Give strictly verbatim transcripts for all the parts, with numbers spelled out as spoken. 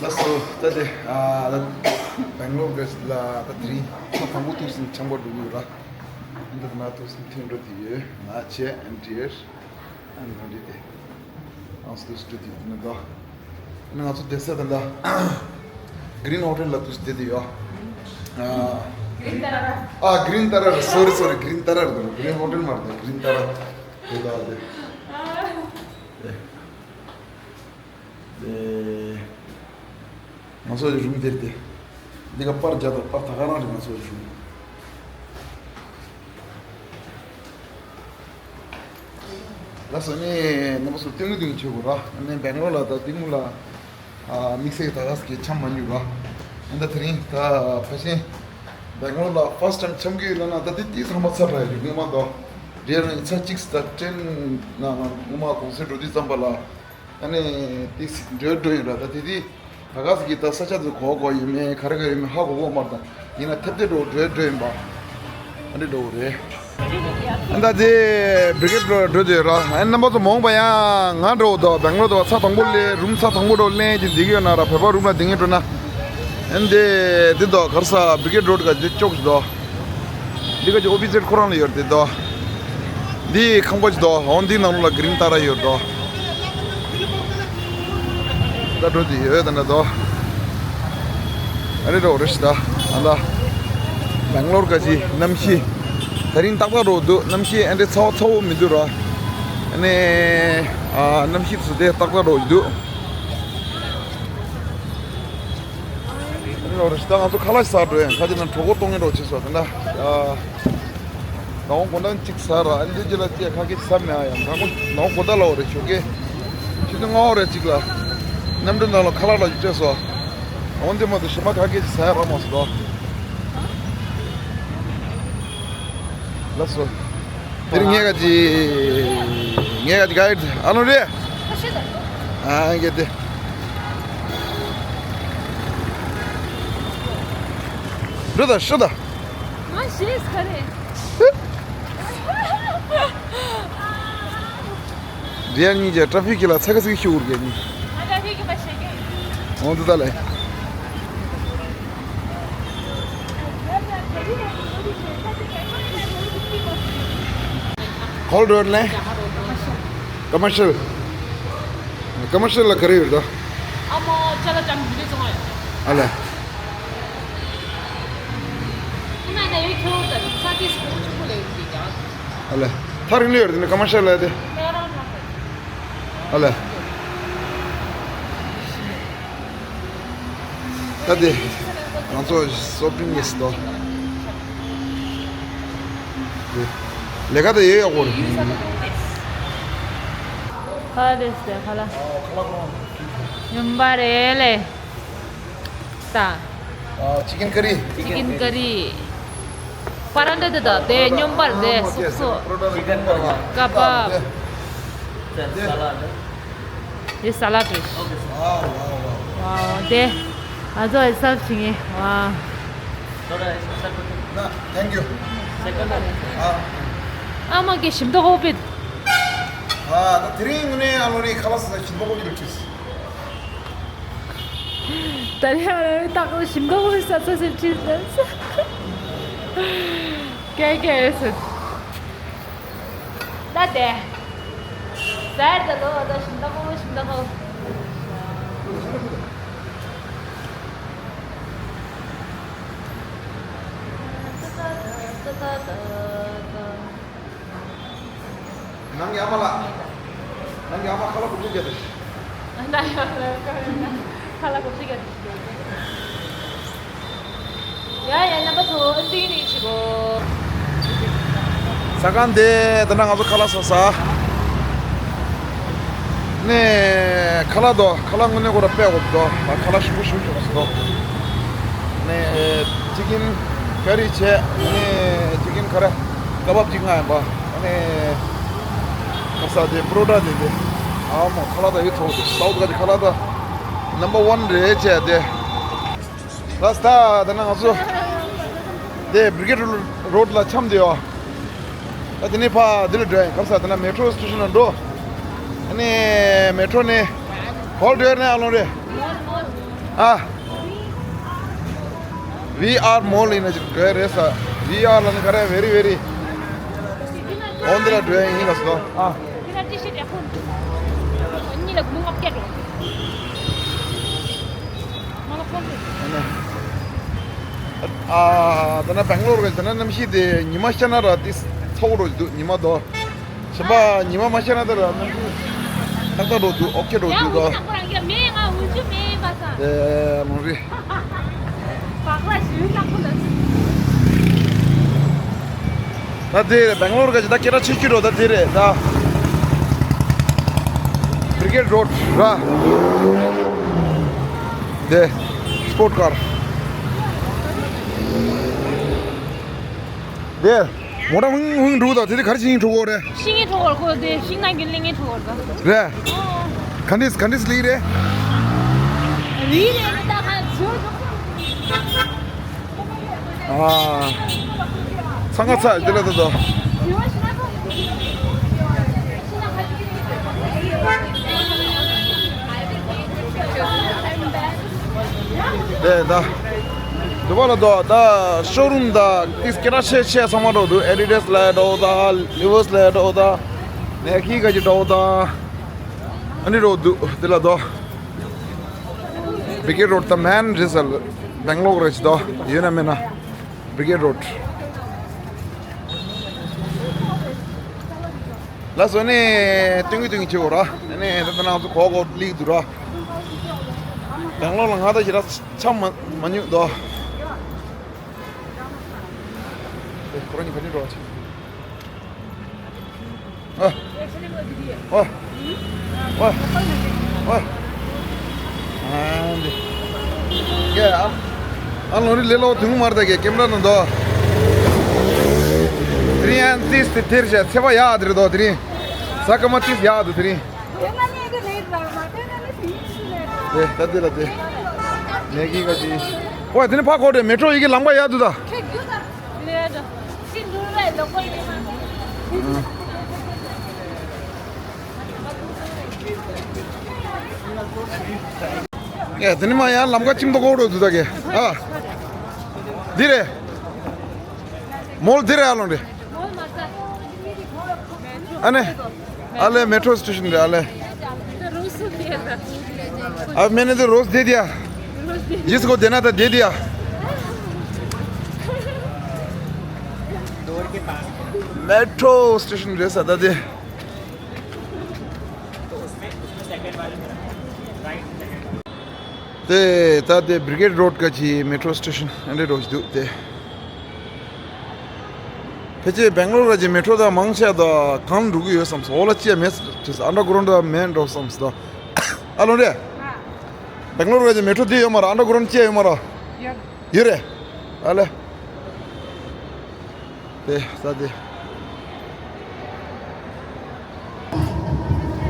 ལགས་སོ། ད་དེ་ཨ་ད་སྦེང་ལོར་གི་ལ་ད་དེ་རིང་ཐེངས་དང་པོ་ཐུག་སོང་། འཆམ་པོ་འགྲོ་གི་ཡོད་ར། འདི་ན་ཐུག་སོང་ཐེངས་འགྲོ་དེ་ཡོད། ང་བཅས་ཨེམ་ཊི་ཨེར་ཨ་ནི་འདི་དེ་ཨང་སུ་སི་ཊུ་དི་ཡོ་ནི་དོ། ཨ་ནི་ང་ཚོ་བསྡད་ས་དེ་ལ་གི་རིན་ཧོ་ཊེལ་ལ་ཐུག་བསྡད་དེ་ཡོད། ཨ་གི་རིན་ཏ་ར་ར། ཨ་གི་རིན་ཏ་ར་ར། སོ་རི་སོ་རི། གི་རིན་ཏ་ར་ར་དང་གི་རིན་ཧོ་ཊེལ་མ་རེད། གི་རིན་ཏ་ར་དེ་དག་དེ། དེ། ང་ཚོ་ཡི་རུམ་དེར་དེ། འདི་ག་པར་རྒྱག་དང་པར་ད་ག་རང་རེད། ང་ཚོ་ཡི་རུམ། ལགས་སོ། ནི་རྣམ་པ་ཚོ་སྟོན་གི་འདུག་མཆོད་གོ་ར། ནི་སྦེང་ལོར་ལ་ད་དེ་མུ་ལ་ཨ་དམིགས་བསལ་ད་ག་ཟེ་གི་འཆམ་མ་མྱོང་ར། ཨ་ད་དེ་རིང་ད་ཕལ་ཆེར་སྦེང་ལོར་ལ་ཕར་སི་ཊི་ཊའིམ་འཆམ་གི་ཡོད་ལ་ན། ད་དེ་དེ་ཚང་མ་ཚར་ར་ཡོད། སྔོན་མ་ད་རེད་ར། ཚར་གཅིག་ད་ཊེན་ན་སྔོན་མ་གུང་སེང་འགྲོ་དུས་ཙམ་པ་ལ། ཨ་ནི་ཏིག་ཙི་འགྲོས་འགྲོ་ཡིན་ར། ད་དེ་དེ་ད་ག་ཟེ་གི་ད་ས་ཆ་དེ་གོ་གོ་ཡོད་མེད་ག་རེ་ག་ཡོད་མེད་ཧ་གོ་གོ་མ་རེད། ད་ཡིན་ན་ཐེབས་ཏེ་འགྲོ་འགྲོས་འགྲོ་ཡིན་པ། ཨ་འདྲ་འགྲོ་གི་རེད། ཨ་ད་དེ་བྷི་རི་གེ་ཌི་རོཌ་འགྲོ་དེ་ར། ཨ་རྣམ་པ་ཚོ་མ་འོངས་པ་ཡང་ང་འགྲོ་དོ། སྦེང་ལོར་དོ་ཚ་དང་པོ་ལས་རུམ་ཚ་དང་པོ་འགྲོ་ལེན་གྱི་འདི་གི་ཡོད་ན་ར། བོད་པ་རུམ་ལ་འདི་ངས་འགྲོ་ན། ཨ་འདི་འདི་དོ་གར་ས་བྷི་རི་གེ་ཌི་རོཌ་ག་འདི་ཅོག་ཞིག་དོ། འདི་ག་ཅི་ཨོ་པི་ཛེ་ཊི་ཁོ་རང་ལ་ཡོད་རེད་དོ། འདི་ཁང་པ་ཅིག་དོ། འོ་འདི་ནང་ལོགས་ལ་གི་རིན་ཏ་ར་ཡོད་དོ། ད་འགྲོ་དེ་ཡོད་ད་ན་དོ། ཨ་རེ་འགྲོ་རེ་ཤི་ད། ཨ་ད་སྦེང་ལོར་ག་ཅི་གནམ་གཤིས་དེ་རིང་ཏག་ཏག་འགྲོ་འདུག། གནམ་གཤིས་ཨ་འདྲ་ཚ་བ་ཚ་བོ་མི་འདུག་ར། ཨ་ནི་ཨ་གནམ་གཤིས་སུ་དེ་ཏག་ཏག་འགྲོ་འདུག། ཨ་རེ་འགྲོ་རེ་ཤི་ད། ང་ཚོ་ཁ་ལག་ཟ་འགྲོ་ཡང་ཁ་ཅིག་ན་གྲོད་ཁོག་ལྟོགས་ངན་འགྲོ་བྱེད་སོ་ད་ན། ཨ། ནང་དགོང་དག་གཅིག་ཟ་ར། ཨ་འདི་ཅི་ལ་ཅེ་ཁ་སྐད་ཟ་མེད། ཨ་ཡང་དང་པོ་ནང་དགོང་དག་ལ་འོ་རེ་ཆོ་གེ། ཆུ་ཚོད་ལྔ་འོ་རེ་གཅིག་ལ། གནམ་གྲུ་ནང་ལ་ཁ་ལག་ལ་ཡོད་ཅེས་སོ། འོན་ཏེ་མ་དུ་ཞི་མ་ཁ་སྐད་ཟ་ཡ་ར་མ་སོ་དོ། ལགས་སོ། དེ་རིང་ངས་ག་ཅི། ངས་ག་ཅི་ག་ཡིར་ཨ་ལོ་རེ། ཨ་གེ་དེ། རེད་ད་ཤི་ད། ང་ཤེས་ག་རེ། རེད་གཉིས་ཀྱི་ཏྲ་ཕིག་གི་ལ་ཚ་ག་ཚིག་ཤི་འུར་གྱི་གཉིས། ང་ཏྲ་ཕིག་གི་པ་ཤེས་གི། འོང་དུ་ད་ལེ། ཁོལ་རོཌ་ལེ། ཀ་མར་ཤལ། ཀ་མར་ཤལ་ལ་ག་རེ་ཡོད་ད། ཨ་མ་ཅ་ལག་ཅང་འདི་ཚོ་ཡོད། ཨ་ལེ། ཁྱི་མ་ན་ཡོད་ཁྱོད་ད་ས་ཏིས་གོ་ཆུ་གོ་ལེ་ཡོད་ཀྱི་ཡ། ཨ་ལེ། ཐག་རིང་ལེ་ཡོད་དེ་ནི་ཀ་མར་ཤལ་ལ་དེ། ཨ་ལེ། ད་དེ་ང་ཚོ་སོ་པིང་ཡེ་སི་ཏོ། ལས་ཀ་དེ་ཡོད་ཡག་པོ་རེད། ཁ་ལག་དེ་ཟེར་ཁ་ལག་ཁ་ལག་ཁོ་རང་། སྨྱོན་པ་རེད་ལེ། ད། ཨ་ཅི་ཀེན་ཀ་རི། ཅི་ཀེན་ཀ་རི། པ་རན་ཏ་དེ་དང་དེ་སྨྱོན་པར་དེ་སོབ་སོབ། ཀ་བབ། དེ་ས་ལ་དེ་ས་ལ་དེ་རེད། ཨ་ཝ་ཝ། ཝ་དེ་ཨ་ཛོ་ཨེ་སབ་ཞིག་ངེ་ཝ། ན་ཐེང་ཀྱུ། ཨ་མ་གི་ཞིམ་ཏོག་ཧོ་པིད། ཨ་ད་དེ་རིང་ངུ་ནས་ཨ་ལོ་རི་ཁ་ལག་ཟ་ཞིམ་ཏོག་ཧོ་པིད་ཁྲིས། ད་རེ་ཨ་རེ་ཏག་ཞིམ་ཏོག་ཧོ་ས་ས་སི་ཁྲིས་ནས་ཀེ་ཀེ་ཨེ་སི། ད་དེ་ཟེར་ད་ལོ་ད་ཞིམ་ཏོག་ཧོ་ཞིམ་ཏོག་ཧོ། ནང་ཡ་མ་ལགས། ནང་ཡ་མ་ཁ་ལག་གོ་ཤེས་རྒྱ་དེ། ནང་ཡ་མ་ལགས་ཁ་ལག་གོ་ཤེས་རྒྱ་དེ། ཡ་ཡ་རྣམ་པ་ཚོ་ཨ་འདི་ནས་བྱེད་གོ། ཟ་ཁང་དེ་ད་ནང་ང་ཚོ་ཁ་ལག་ཟ་ས། ནས་ཁ་ལག་དོ་ཁ་ལག་དངོས་གནས་ཁོ་ར་དཔེ་འོབ་དོ། ཁ་ལག་ཞིམ་པོ་ཞིམ་པོ་ཞིག་དོ། ནས་ཅི་ཀིན་ཀ་རི་བྱས། ནས་ཅི་ཀིན་ཁ་ར་ཀ་བབ་ཅིག་ང་ཡིན་པ། ནས་ཁ་ས་དེ་པ་རོ་ཊ་དེ་དེ། ཨ་མོ་ཁ་ལག་ད་ཡི་ཚོགས་དེ་སའུ་ཐི་ག་དེ་ཁ་ལག་ད་ནམ་བར་ཝན་རེད་བྱས་དེ། ལགས་ད་ད་ནང་ང་ཚོ་དེ་བྷི་རི་གེ་ཌི་རོཌ་ལ་འཁྱམས་དེ་ཡོད། ད་དེ་ནས་ཕ་དེ་ལ་འགྲོ་ཡིན། ག་རེ་ཟེར་ད་ན་མེ་ཊྲོ་སི་ཊེ་ཤོན་ལ་འགྲོ། ཨ་ནི་མེ་ཊྲོ་ནས་ཧོལ་འགྲོ་ཡོད་ན་ཨ་ལོང་རེད། ཨ། ཝི་ཨར་མོལ་ཡིན་ན་ཅིག་འགྲོ་ཡ་རེད་ས། ཝི་ཨར་ལ་ནི་ག་རེ་very very on the way ཡིན་ལ་སོ། ཨ། ཨ། ད་ན་སྦེང་ལོར་གི་ད་ན་གནམ་གཤིས་དེ་ཉི་མ་ཤར་ན་ར་ཏི་ཚ་བོ་རོ་འདུག་ཉི་མ་དོ། ཞིམ་པ་ཉི་མ་མ་ཤར་ན་ད་ར་གནམ་གཤིས་ཏག་ཏག་འགྲོ་འདུག་ཨོ་ཁེ་འགྲོ་འདུག་དོ། དེ་ལོང་རི། ད་དེ་རེད། སྦེང་ལོར་ག་ཅི་ད་སྐད་གྲགས་ཆེ་ཤོས་རོ་ད་དེ་རེད་ད། བྷི་རི་གེད་རོཌ་ར། དེ་སི་པོརཊ་ཀར། དེ་མོ་ཊ་ཧུང་ཧུང་འགྲོ་ད། དེ་དེ་ག་རེ་བྱེད་ཀྱིན་འགྲོ་གོ་རེད། ཤིང་ངེ་འགྲོ་གོ་དེ་ཤིང་ནང་གི་གླིང་ངེ་འགྲོ་གོ་ད། རེད། ག་འདྲས་ག་འདྲས་ལི་རེད། རི་རེད་ད་ག་ཚོད། ཨ། ཚང་ཁ་ཚ་དེ་ལ་ད་དོ། དེ་ད། འདུ་བ་ལ་དོ་ད་ཤོ་རུམ་ད་ཏིས་སྐད་གྲགས་ཆེ་ཆེ་ཚང་མ་འགྲོ་འདུག་ཨེ་ཌི་ཌཱས་ལ་འགྲོ་ད་ལི་ཝར་སི་ལ་འགྲོ་ད་ནེ་ཀི་ག་ཅི་འགྲོ་ད་ཨ་ནི་འགྲོ་འདུག་དེ་ལ་དོ། བྷི་རི་གེད་རོཌ་ད་མེན་རེད་ས། སྦེང་ལོར་རེད་ཅི་དོ་ཡོད་ན་མེད་ན། བྷི་རི་གེད་རོཌ། ལགས་སོ་ནི། སྟོན་གི་སྟོན་གི་བྱེད་དགོས་ར། ཨ་ནི་ད་ལྟ་ང་ཚོ་གོ་གོ་ལིག་འདུག་ར། སྦེང་ལོར་ལ་ང་ད་ཞེ་དྲག་ཆ་མ་མ་མྱོང་དོ། ཁོ་རང་གཉིས་ག་ནས་འགྲོ་བ་བྱེད། ཨ། ཨ། ཨ། ཨ། ཨ་འདི། ཀྱེ་ཨ། ཨ་ལོ་རི་ལེ་ལོ་དུང་མར་ད་ཀྱེ་ཀེམ་ར་ནང་དོ། དེ་རིང་ཨ་ཏིས་དེ་དེར་བྱས་ཚེ་བ་ཡག་དེ་རེད་དོ་དེ་རིང་། ས་ཀ་མ་ཏིས་ཡག་དེ་དེ་རིང་། དེ་ད་དེ་ལ་དེ། ནས་ཀྱི་ག་ཅི། ཨོ་དེ་ནི་ཕ་གོ་དེ་མེ་ཊོ་ཡི་གེ་ལམ་ཁ་ཡག་དུ་ད། ཨེ་དེ་ནི་མ་ཡང་ལམ་ཁ་ཁྱིམ་ཐོག་གོ་འགྲོ་དུ་ད་གེ་ཨ། འདི་རེད། མོལ་འདི་རེད་ཨ་ལོང་རེད། ཨ་ནི། ཨ་ལེ་མེ་ཊོ་སི་ཊེ་ཤན་རེད་ཨ་ལེ། अब मैंने तो रोज दे दिया। जिसको देना था दे दिया। मेट्रो स्टेशन रे सदा दे। དེ་ད་དེ་བྷི་རི་གེད་རོཌ་ག་ཅི་མེ་ཊོ་སི་ཊེ་ཤན་ཨ་འདྲ་རོ་ཞིག་འདུག་དེ། ཕལ་ཆེར་སྦེང་ལོར་ག་ཅི་མེ་ཊོ་ད་མང་ཆེ་ད་གང་འགྲོ་གི་ཡོད་བསམ་སོང་། འོག་ལ་ཅི་ཡང་མེད་ཟེར། ཨན་ཌར་གྷ་རའུན་ཌ་མེད་འགྲོ་བསམ་སོང་། ཨ་ལོ་རེད། སྦེང་ལོར་ག་ཅི་མེ་ཊོ་དེ་ཡོད་མ་རེད། ཨན་ཌར་གྷ་རའུན་ཌ་ཅི་ཡང་ཡོད་མ་རེད། ཡོད་རེད། ཨ་ལེ། དེ་ས་དེ།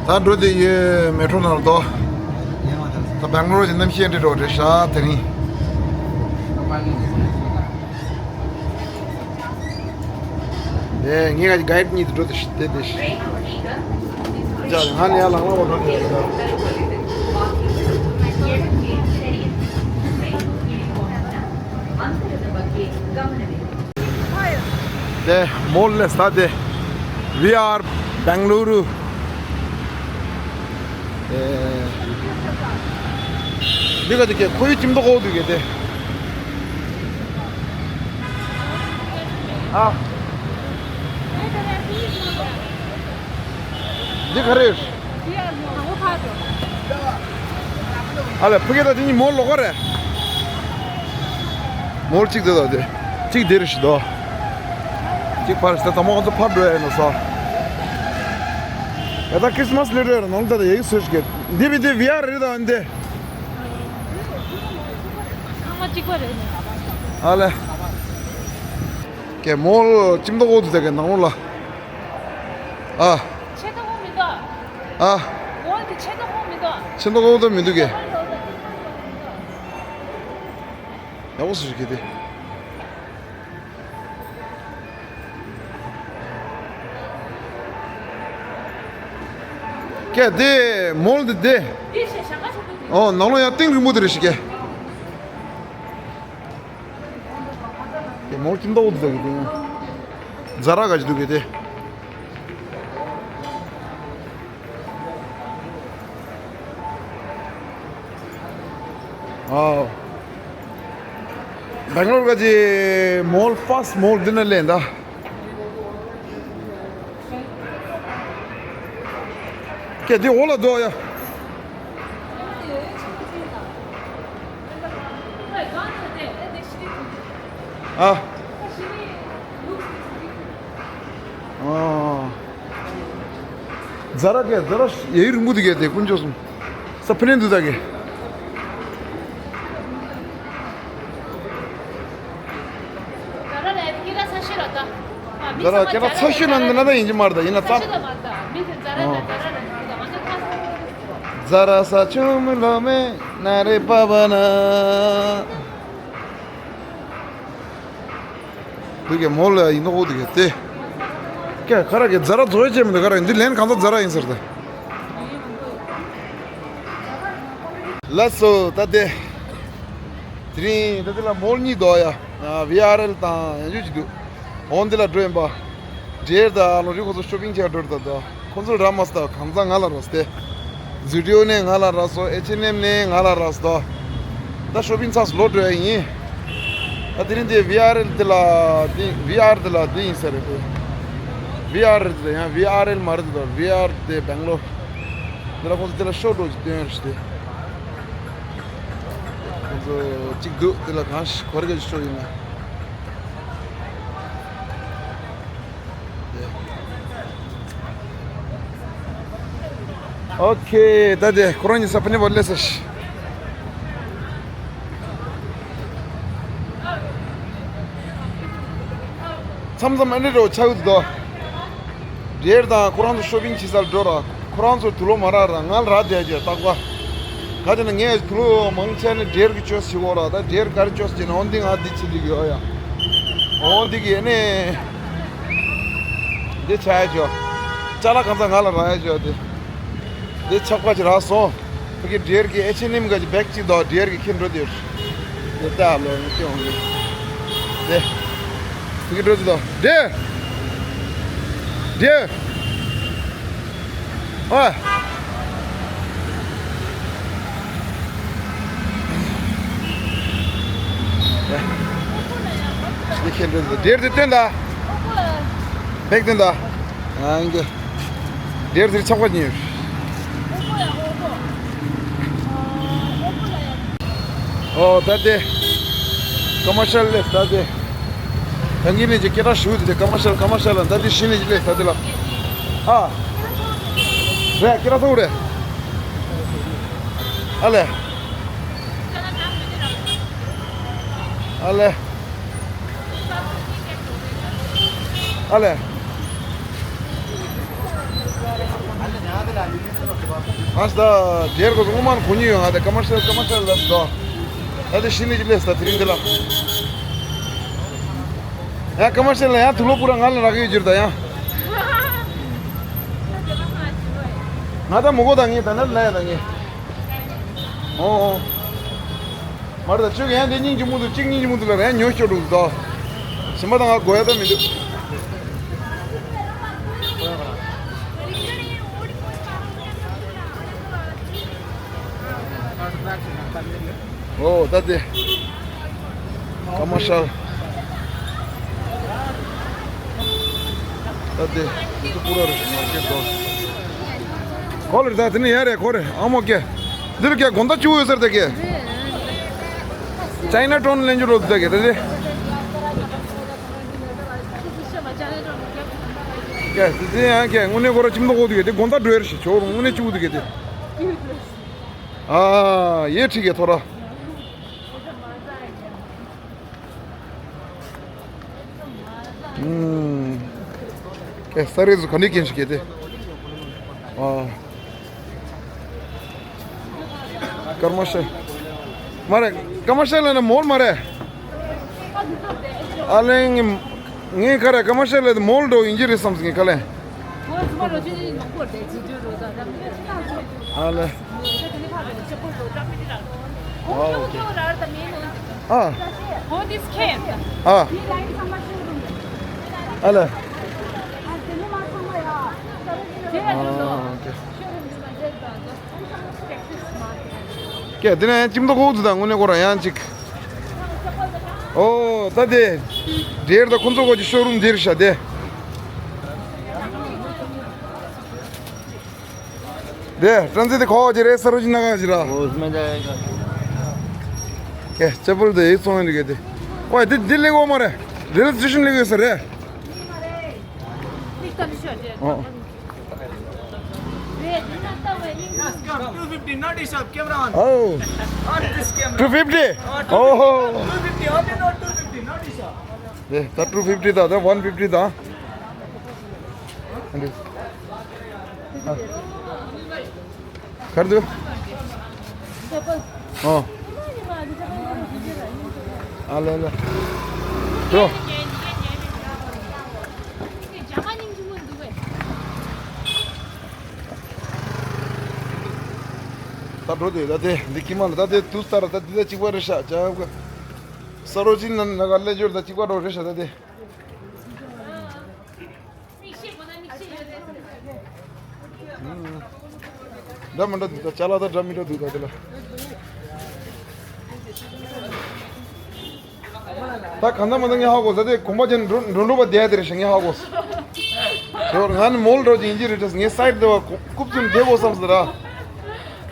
ད་འགྲོ་དེ་ཡོད་མེ་ཊོ་ནང་དོ། ད་སྦེང་ལོར་གྱི་གནམ་གཤིས་འདྲ་འགྲོ་རེད་ཤག་དེ་རིང་། དེ་ངས་ག་གའིཌ་གཉིས་དེ་འགྲོ་དེ་ཤི་དེ་དེ་ཤི། ཅག་ང་ནས་ཡར་ལངས་ལངས་པ་འགྲོ་དེ་ཡོད་ཤག་དེ་མོལ་ལས་ད་དེ། We are Bengaluru. འདི་ག་དེ་ཁོ་ཡུ་ཁྱིམ་ཐོག་ཨོ་འདུག་གེ་དེ། ཨ། འདི་ག་རེ། ཨ་ལས་ཕུ་གེ་ད་དེ་གཉིས་མོལ་ལོག་ག་རེད། མོལ་གཅིག་དེ་ད་དེ། གཅིག་དེ་རེད་ཤི་དོ། གཅིག་ཕར་ཤི་ད་ད་མོ་ང་ཚོ་ཕར་འགྲོ་ཡ་ཡིན་ནོ་ས། ཡ་ད་ཁྲིས་མས་ལེ་ཊར་ནང་ད་ད་ཡ་གི་སོ་ཤི་གེ། འདི་བི་འདི་ཝི་ཨར་རེད་ད་འདི། ཁང་པ་གཅིག་པ་རེད། ཨ་ལས། ཀྱེ་མོལ་ཁྱིམ་ཐོག་ཨོ་འདུག་ད་གེ་ནང་ལོགས་ལ། ཨ། ཆེ་ཏོག་མི་འདུག་ཨ། མོལ་དེ་ཆེ་ཏོག་མི་འདུག་ཆེ་ཏོག་མི་འདུག་གེ། ཡག་པོ་སུ་ཞིག་གི་དེ། ཀྱེ་དེ་མོལ་དེ་དེ། ཨོ་ནང་ལོགས་ཡང་གཏིང་རིང་པོ་དེ་རེད་ཤི་ཀྱེ། དེ་མོལ་ཅི་འདྲ་བོ་འདུག་གི་དེ། ཛ་ར་ག་ཅི་འདུག་གི་དེ། ཨའོ། སྦེང་ལོར་ག་ཅི་མོལ་ཕར་སི་ཊི་མོལ་འདི་ན་ལེན་ད། ཀྱེ་འདི་འོག་ལ་འདུག་ཡ། ཨ། ཨ། ཛ་ར་ཀྱེ་ཛ་ར་ཡེ་རིང་པོ་འདི་ཀྱེ་དེ་དཀོན་མཆོག་གསུམ། ས་ཕི་ལེན་འདུག་ད་ཀྱེ། ཛ་ར་ལ་ཁྱེད་རང་ཚ་ཤོས་ལ་ད། ཛ་ར་ཁྱེད་རང་ཚ་ཤོས་ན་འདི་ན་ད་ཡིན་གྱི་མ་རེད་ད་ཡིན་ན་ཙམ། ཛ་ར་ས་ཆུ་མི་ལོ་མེ་ན་རེ་པ་བ་ན། འདི་གའི་མོ་ལ་ཡིན་ནོ་འོ་འདི་གའི་དེ། ཀྱེ་ཁ་ར་གའི་ཛ་ར་བཟོ་ཡ་ཅེ་མི་འདུག་ག་ར་འདི་ལན་གང་ཚ་ཛ་ར་ཡིན་ཟེར་ཏེ། ལགས་སོ་ད་དེ། དེ་རིང་ད་དེ་ལ་མོལ་གཉིས་འདུག་ཡ། ཝི་ཨར་ཨེལ་དང་ཡང་ཅུ་ཅིག་འདུག་འོ་འདི་ལ་འགྲོ་ཡིན་པ། འདྲེར་དང་ཨ་ལོ་རི་ཁོ་ཚོ་ཤོ་པིང་བྱས་འགྲོ་ད་ད། ཁོ་ཚོ་ར་མ་སྟ་གང་ཚ་ང་ལ་ར་སྟེ། ཛུ་ཌི་ཡོ་ནས་ང་ལ་ར་སོ་ཨེཆ་ཨེན་ཨེམ་ནས་ང་ལ་ར་སྟོ། ད་ཤོ་པིང་ཚགས་སུ་ལོ་འགྲོ་ཡ་ཡིན། ད་དེ་རིང་དེ་ཝི་ཨར་ཨེལ་དེ་ལ་དེ་ཝི་ཨར་དེ་ལ་དེ་ཡིན་ས་རེད་དེ། ཝི་ཨར་རེད་དེ་ཡང་ཝི་ཨར་ཨེལ་མ་རེད་དེ་ཝི་ཨར་དེ་སྦེང་ལོར། དེ་ལ་ཁོ་ཚོ་དེ་ལ་ཤོ་འགྲོ་ཅིག་སྟོན་རེད་དེ། ཁོ་ཚོ་གཅིག་འདུག་དེ་ལ་གང་ཞིག་གོ་རེ་ག་ཞིག་ཤོ་ཡིན་ན། ཨོ་ཁེ། ད་དེ་ཁོ་རང་གཉིས་ས་ཕ་ནི་བར་ལས་ས་ཤི། མཚམས་མཚམས་ཨ་འདྲེ་འགྲོ་ཆགས་ཡོད་དོ། འདྲེར་དང་ཁོ་རང་ཚོ་ཤོ་པིང་བྱེད་སར་འགྲོ་ར། ཁོ་རང་ཚོ་དུ་ལོ་མ་རག་ར་ང་ལ་རག་བསྡད་ཀྱི་རྟག་པ། ག་ཅི་ན་ངས་དུ་ལོ་མང་ཆེ་ནས་འདྲེར་གི་ཅོས་བྱེད་དགོས་ར། ད་འདྲེར་ག་རེ་ཅོས་བྱེད་ན་འོ་འདི་ང་འདི་བྱེད་འདི་གི་ཡོད་ཡ། འོ་འདི་གི་ཨ་ནི། འདི་ཆ་ཡ་ཅོ། ཅ་ལག་གང་ཚ་ང་ལ་རག་ཡ་ཅོ་དེ། འདི་ཆག་པ་ཅིག་རག་སོང་། ཕ་གི་འདྲེར་གི་ཨེ་ཆེ་ནིམ་ག་ཅི་བེག་ཅིག་དོ་འདྲེར་གི་ཁྱེར་འགྲོ་དེ། འདི་ལྟ་ལོ་ངས་ཁྱེར་འོང་གི། འདི། ཕ་གི་འགྲོ་ཅིག་དོ་འདྲེ། འདྲེ། ཨ། འདི་ཁྱེར་འགྲོ་དེ་འདྲེར་དེ་སྟོན་ད། བེག་སྟོན་ད། ཨ་ཡིན་གི། འདྲེར་དེ་ཆག་པ་ཉོས། ཨོ་ད་དེ། ཀ་མར་ཤལ་ལས་ད་དེ། ད་གིན་ནས་ཀྱི་སྐད་གྲགས་ཞུ་དེ་ཀ་མར་ཤལ་ཀ་མར་ཤལ་ལ་ད་དེ་ཤི་ནས་ཀྱི་ལས་ད་དེ་ལ། ཨ། རེད་སྐད་གྲགས་ཚོགས་རེད། ཨ་ལས། ཨ་ལས། ཨ་ལས། ཨ་ས་ད་རྒྱལ་གོ་སོང་མ་གོ་ཉི་ཡོང་ཨ་ད་ཀ་མར་ཤལ་ཀ་མར་ཤལ་ཀ་མར་ཤལ་ལ་སོ། ད་དེ་ཤི་ནི་ཅི་ལས་ད་དེ་རིང་དེ་ལ། ཡང་ཀ་མར་ཤལ་ལ་ཡང་དུ་ལོ་པུ་ར་ང་ལ་རག་གི་ཡོད་ཀྱི་རེད་ད་ཡང་། ང་ད་མོ་གོ་ད་ངས་ད་ན་ལ་ཡ་ད་ངས། ཨོ་ཨོ། མར་ད་ཆོས་ཀྱི་ཡང་དེ་སྙིང་རྗེ་མོ་འདུག་གཅིག་སྙིང་རྗེ་མོ་འདུག་ལ་ར་ཡང་ཉོ་ཤོར་འདུག་ཟླ། ཞིམ་པ་དང་ང་དགོས་ཡ་ད་མི་འདུག་ཨོ་ད་དེ། ཀ་མར་ཤལ། ད་དེ། དེ་ཚོ་པུ་ར་རེ་ཞིག་མར་ཁེ་དོ། ཁོ་ལ་ད་དེ་ནི་ཡ་རེད་ཁོ་རེ་ཨ་མོ་ཀེ། འདིར་ཀེ་དགོང་དག་བཅུ་ཡོད་ཟེར་ད་ཀེ། ཅའི་ན་ཊའུན་ལེན་རྒྱུ་རོ་ད་ཀེ་ད་དེ། ཀེ་དེ་དེ་ཡང་ཀེ་དངོས་གནས་ཁོ་ར་ཁྱིམ་ཐོག་གོ་དུ་ཀེ་དེ་དགོང་དག་འགྲོ་ཡ་རེ་ཞིག་ཆོག་རུང་དངོས་གནས་བཅུ་དུ་ཀེ་དེ། ཨ་ཡེ་ཁྲི་ཀེ་ཐོ་ར། ཨུམ། ཀེ་ས་རེ་ཟུ་ག་ནི་ཀེན་ཞིག་ཀེ་དེ། ཨ། ཀ་མར་ཤལ། མ་རེད། ཀ་མར་ཤལ་ལ་ན་མོལ་མ་རེད། ཨ་ལེ་ངས་ངས་ཁ་རེ་ཀ་མར་ཤལ་ལ་མོལ་འགྲོ་ཡིན་གྱི་རེད་བསམ་སོང་ངས་ཁ་ལེ། ཨ་ལེ། ཨ། Oh, this came. ཨ། ཨ་ལ། ཨ། ཨོ་ཁེ། ཀྱེ། དེ་ནས་ཅིག་མདོ་ཁོག་ཏུ་དང་དངོས་གནས་ཁོ་རང་ཡང་ཅིག་ཨོ་ད་དེ། འདིར་ད་ཁོ་ཚོ་གོ་ཅི་ཤོ་རུམ་འདིར་ཤ་དེ། དེ་ཀྲན་ཙི་དེ་ཁོ་ཅི་རེད་ས་རུ་ཅི་ན་ག་ཅི་ར། ཨོ་སྨན་ད། ཀྱེ་ཅེ་པུལ་དེ་ཡིག་ཚོང་ཡིན་གི་དེ། ཨོ་དེ་དེ་ལེགས་འོ་མ་རེད། རེལ་ཚུལ་ཤིན་ལེགས་ཡོད་ས་རེད། ཨོ། Two fifty, not enough, camera on. Oh. On this camera. Two fifty? Oh. Two fifty, only not two fifty, not enough. ད་two fifty ད་ད་one fifty ད། གར་དུ། ཨོ། ཨ་ལེ་ལེ། འགྲོ། ད་འགྲོ་དེ་ད་དེ་འདི་ཀི་མ་ལ་ད་དེ་དུས་ལྟར་ད་འདི་ད་གཅིག་པ་རེད་ཤག་ཅག་ས་རོ་ཅི་ན་ན་ག་ལེ་འབྱོར་ད་གཅིག་པ་འགྲོ་རེད་ཤག་ད་དེ། འདྲ་མི་འདྲ་འདུག་ད་ཅ་ལག་ད་འདྲ་མི་འདྲ་འདུག་ད་དེ་ལ། ད་གང་ལྟར་མ་ད་ངས་ཧ་གོ་ས་དེ་གོམ་པ་ཅན་འགྲོ་འགྲོ་འགྲོ་བ་བསྡད་དེ་རེད་ཤག་ངས་ཧ་གོ་ས། ང་ནི་མོལ་འགྲོ་ཅིག་ཡིན་གྱི་རེད་ཤག་ངས་སའིད་དེ་བ་རྐུབ་ཚུན་བསྡད་དགོས་བསམ་ཟེར་ར།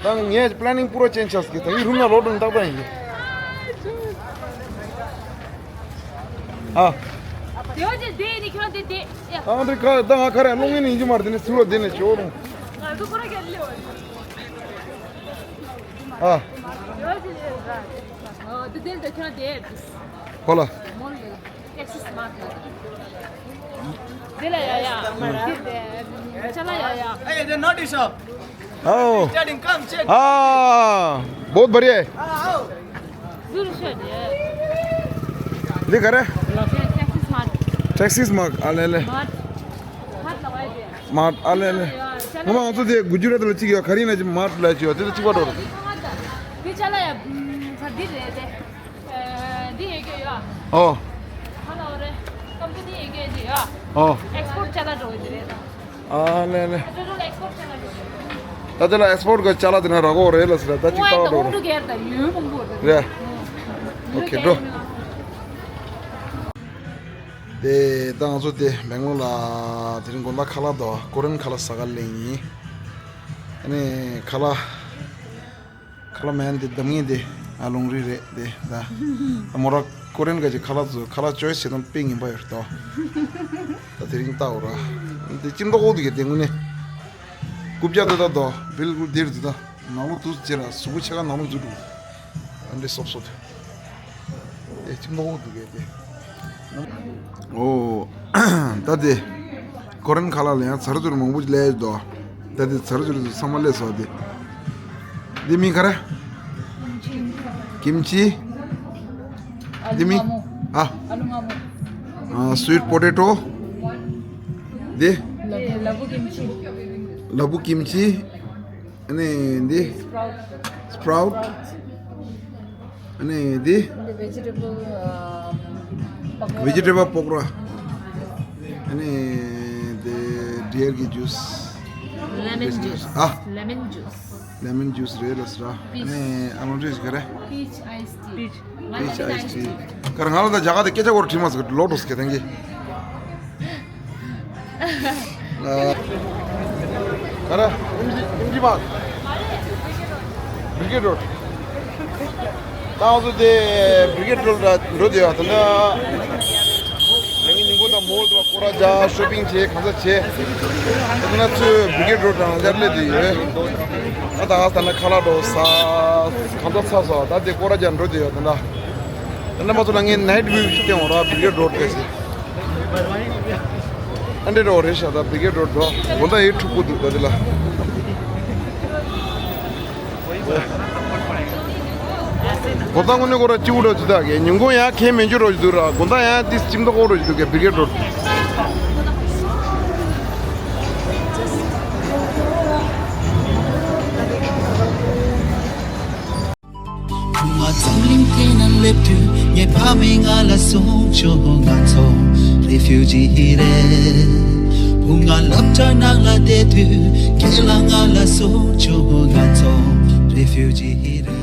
ད་ངས་པི་ལེ་ནིང་པུ་ར་ཅན་ཆགས་ཀྱི་ད་ཡིན་རུང་ན་ལོག་འགྲོ་ནི་ཏག་ཏག་ཡིན་གྱི། ཨ། དེ་བ་ཅན་དེ་ནི་ཁྱོད་དེ་དེ། ཨ་འདྲི་ཁ་ད་ང་ཁ་ར་རླུང་ངན་ཡིན་གྱི་མ་རེད་དེ་ནི་ཚུར་བ་དེ་ནི་ཇོ་རུང་། ང་ཚོ་ཁོ་ར་ག་ལེ་བ། ཨ། དེ་དེ་དེ་ཁྱོད་དེ། ཁོ་ལ། མོལ་ལེ། ཊེག་སི་སི་མ་ཁ། དེ་ལ་ཡ་ཡ། དེ་དེ། ཅ་ལག་ཡ་ཡ། Hey, they're not shop. Oh. Starting, come check. हाँ, बहुत बढ़िया है। हाँ, आओ। ཟུར་ཤོད་དེ། འདི་ག་རེ། ཊེག་སི་སི་མ་ཁ། ཊེག་སི་སི་མ་ཁ་ཨ་ལེ་ལེ། མ་ཁ། ཁ་ལ་བ་དེ། མ་ཨ་ལེ་ལེ། ངོ་མ་ང་ཚོ་དེ་གུ་ཇུ་ར་ཏི་ལ་གཅིག་ཡོད་ག་རི་ན་ཅི་མ་ལ་ཅི་ཡོད་དེ་ལ་གཅིག་པ་འགྲོ་རེད། དེ་ཅ་ལག་ཡ་ཚ་འདི་རེད་དེ། འདི་ཡོད་གི་ཡོད། ཨོ། ཧ་ལ་འོ་རེད། ཀམ་པ་ནི་ཡོད་གི་ཡོད། ཨོ། ཨེགས་པོར་ཊི་ཅ་ལག་འགྲོ་གི་རེད་ད། ཨ་ལེ་ལེ། ཨ་ཏོ་ཏོ་ཨེགས་པོར་ཊི་ཅ་ལག་འགྲོ་གི་རེད། ད་དེ་ལ་ཨེགས་པོར་ཊི་གི་ཅ་ལག་དེ་ན་རག་གོ་རེད་ལ་ཟེར་ད་གཅིག་ཏག་འགྲོ་རེད། རེད། ཨོ་ཁེ་འགྲོ། དེ་ད་ང་ཚོ་དེ་སྦེང་ལོར་ལ་དེ་རིང་དགོང་དག་ཁ་ལག་དོ་ཀོ་རེན་ཁ་ལག་ཟ་ག་ལེན་ཡིན། ཨ་ནི་ཁ་ལག་ཁ་ལག་མེན་དེ་འདམ་ངེས་དེ་ཨ་ལུང་རི་རེད་དེ་ད་ཨ་མོ་ར་ཀོ་རེན་ག་ཅིག་ཁ་ལག་ཚོ་ཁ་ལག་ཅོའི་སི་བྱེད་སྟངས་དཔེ་ངན་པ་ཡོད་རེད་དོ། ད་དེ་རིང་ལྟ་འོ་ར་དེ་ཅི་མདོག་འོག་དེ་གི་དེ་དངོས་གནས་རྐུབ་བཀྱག་དེ་ད་དོ་བིལ་ཀུལ་དེ་རེད་དེ་ད། ནང་ལོགས་དུ་ཅེ་ར་གཟུགས་པོ་ཆེ་ཁ་ནང་ལོགས་འཛུལ་འགྲོ། ཨ་འདྲེ་སོབ་སོབ་དེ། ཨེ་ཅི་མོ་འདུག་གས་དེ། ཨོ། ད་དེ། ཀོ་རེན་ཁ་ལག་ལ་ཡང་ཚ་རུ་ཚུར་མང་པོ་ཅིག་སླེབས་ཡོད་དོ། ད་དེ་ཚ་རུ་ཚུར་ཚང་མ་སླེབས་སོང་དེ། འདི་མིང་ག་རེ། ཀིམ་ཅི། འདི་མིང་། ཨ། ཨ། སུའིཊ་པོ་ཊེ་ཊོ། འདི། ལ་ཕུག་ཀིམ་ཅི། ལ་ཕུག་ཀིམ་ཅི། ཨ་ནི་འདི། སྤྲའུཊ། སྤྲའུཊ། ཨ་ནི་འདི། འདི་བེ་ཇི་ཊེ་བལ་ཨ། བེ་ཇི་ཊེ་བལ་པོ་ཀོ་ར། ཨ་ནི་འདི་ཌི་ཡར་གི་ཇུས། ལེ་མོན་ཇུས། ཨ། ལེ་མོན་ཇུས། ལེ་མོན་ཇུས་རེད་ལ་ཟེར། ཨ་ནི་ཨ་ལོང་ཇུས་ག་རེ། པིཆ་ཨའི་སི་ཊི། པིཆ། པིཆ་ཨའི་སི་ཊི། ག་རེ་ང་ལ་ད་རྒྱ་གར་དུ་སྐད་ཆ་སྐོར་དྲིས་མ་ཟེར་ལོ་འགྲོ་ཟེར་གི་དེང་གི། ཨ། ག་རེ། ཨིན་ཇི་ཨིན་ཇི་མར། བྷི་རི་གེཌ་རོཌ། ད་ང་ཚོ་དེ་བྷི་རི་གེཌ་རོཌ་ལ་འགྲོ་བསྡད་ཡོད་ད་ལྟ། ང་གཉིས་ཉིན་གུང་དང་མོལ་དུ་བ་སྐོར་ར་རྒྱག་ཤོ་པིང་བྱས་གང་ཟག་བྱས། ད་ང་ཚོས་བྷི་རི་གེཌ་རོཌ་དང་ཡར་སླེབས་བསྡད་ཡོད། ད་ད་ང་ད་ནི་ཁ་ལག་འགྲོ་ས། གང་ཟག་ཚ་སོང་ད་དེ་སྐོར་ར་རྒྱག་འགྲོ་བསྡད་ཡོད་ད་ལྟ། ད་ནི་མ་ཚོ་ལ་ངས་ནའིཊ་ཝིའུ་ཞིག་སྟོན་འོང་ར་བྷི་རི་གེཌ་རོཌ་ག་ཟེར། ཨ་འདྲེ་རོ་རེ་ཤ་ད་བི་གེ་འགྲོ་འགྲོ། དགོང་དག་ཡེ་ཕྲུ་གུ་འདུག་ད་དེ་ལ། དགོང་དག་དངོས་གནས་ཁོ་ར་སྐྱིད་པོ་འགྲོ་ཅི་ད་གེ། ཉིན་གུང་ཡང་ཁེ་མེད་རྒྱུ་རོ་ཅི་འདུག་ར། དགོང་དག་ཡང་ཏིས་ཅིམ་ཏོ་ཁོ་རོ་ཅི་འདུག་གེ་བི་གེ་འགྲོ། ཁུག་མ་འཛམ་གླིང་སྟེང་ན་སླེབས་དུས་ ངའི་ཕ་མས་ང་ལ་གསུངས་བྱུང་། ང་ཚོ་རེ་ཕིའུ་ཇི་རེད། བུ་ང་སློབ་གྲྭ་ནང་ལ་བསྡད་དུས་ཁྱེད་ལ་ང་ལ་གསུངས་བྱུང་། ང་ཚོ་རེ་ཕིའུ་ཇི་རེད།